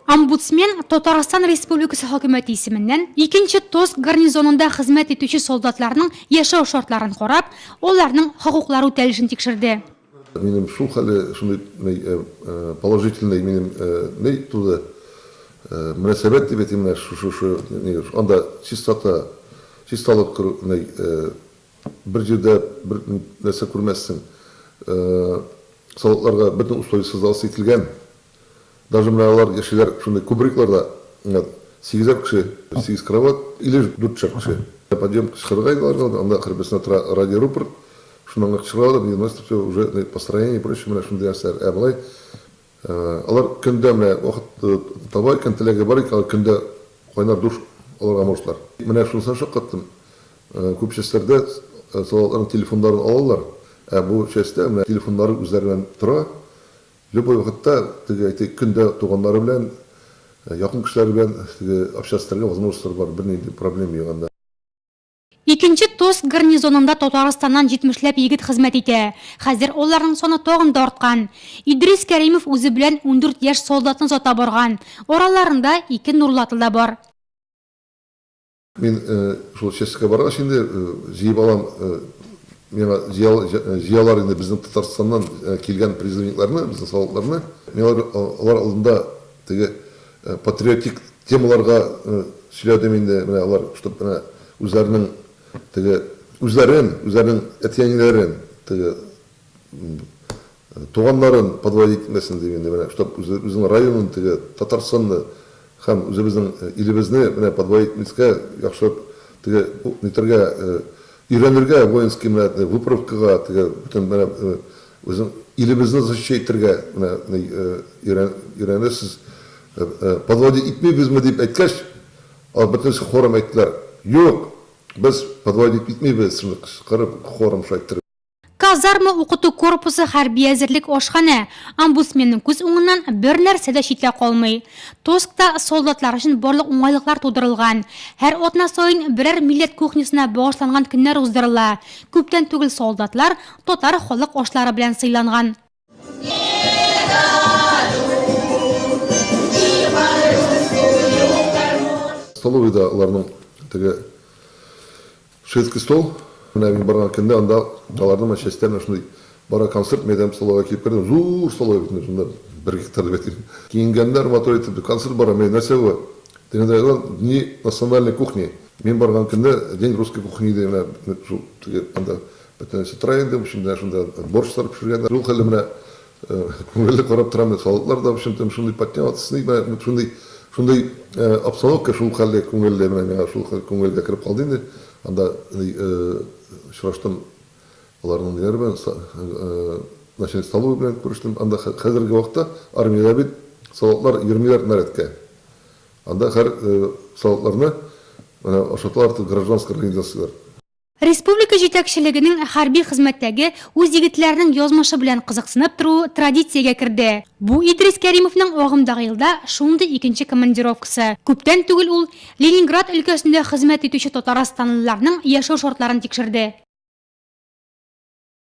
Омбудсмен Татарстан Республикасы Хөкүмәте исеменнән икенче Тоск гарнизонында хезмәт итүче солдатларның яшәү шартларын карап, аларның хокуклары үтәлешен тикшерде. Минем шул хәле шундый положительный минем ни туды, мөнәсәбәт дип әйтим менә шушы анда чистота, чисталык ни бер җирдә бер нәрсә күрмәссең. Солдатларга бөтен условия создаваться ителгән. Даже менә алар яшиләр шундый кубрикларда, менә сигезәр кеше, сигез кровать или дүртшәр кеше. Подъем чыгарга инде аларга, анда һәрберсенә тора радиорупор, шуннан гына чыгаралар, не носит все уже построение и прочее, менә шундый нәрсәләр. Ә болай алар көндә менә вакыт таба икән, теләге бар икән, алар көндә кайнар душ алырга можетлар. Менә шунысына шаккаттым, күп частьләрдә солдатларның телефоннарын алалар, ә бу частьтә менә телефоннары үзләре белән тора, Любой вакытта, теге, әйтик, көндә туганнары белән, якын кешеләре белән теге общаться итәргә возможностьлар бар, бернинди проблема юк анда. Икенче Тоск гарнизонында Татарстаннан җитмешләп егет хезмәт итә. Хәзер аларның саны тагын да арткан. Идрис Кәримов үзе белән 14 яшь солдатны озата барган. Араларында ике нурлатлы да бар. Мин шул частька баргач инде җыеп алам, миңа җыялар инде безнең Татарстаннан килгән призывникларны, безнең солдатларны. Мин алар алдында теге патриотик темаларга сөйләдем инде, менә алар, чтоб менә үзләренең теге үзләрен, үзләренең әти-әниләрен теге Туганнарын подводить итмәсен дим инде менә, чтоб үзенең районын теге Татарстанны һәм үзебезнең илебезне менә подводить итмәскә, яхшылап теге нитәргә өйрәнергә воинский менә выправкага теге бөтен менә үзенең илебезне защищать итәргә менә өйрәнерсез. Подводить итмибезме дип әйткәч, алар бөтенесе хором әйттеләр, юк, без подводить итмибез, шуны кычкырып хором шулай иттереп. Казарма, укыту корпусы, хәрби әзерлек, ашханә. Омбудсменның күз уңыннан бернәрсә дә читтә калмый. Тоскта солдатлар өчен барлык уңайлыклар тудырылган. Һәр атна саен берәр милләт кухнясына багышланган көннәр уздырыла. Күптән түгел солдатлар татар халык ашлары белән сыйланган. Столовыйда аларның теге Шведский стол. Менә мин барган көндә анда аларның менә частьтә менә шундый бара концерт, мин әйтәм, столовая килеп кердем, зур столовая бит инде шунда бер гектар дип әйтим. Киенгәннәр матур итеп, концерт бара, мин нәрсә бу? Дигәндә әйтәләр, Дни национальной кухни. Мин барган көндә День русской кухни иде, менә шул теге анда бөтен нәрсә тора инде, в общем, менә шунда борщлар пешергәннәр. Шул хәлле менә Күңелле карап торам, солдатлар да, в общем-то, шундый подтянутый, менә шундый, шундый обстановка шул хәлле күңелле, менә миңа шул күңелгә кереп калды инде. Анда очраштым аларның ниләре белән, начальник столовой белән күрештем. Анда хәзерге вакытта армиядә бит солдатлар йөрмиләр нарядка. Анда һәр солдатларны менә ашаталар гражданский организацияләр. Республика җитәкчелегенең хәрби хезмәттәге үз егетләренең язмышы белән кызыксынып торуы традициягә керде. Бу Идрис Кәримовның агымдагы елда шундый икенче командировкасы. Күптән түгел ул Ленинград өлкәсендә хезмәт итүче татарстанлыларның яшәү шартларын тикшерде.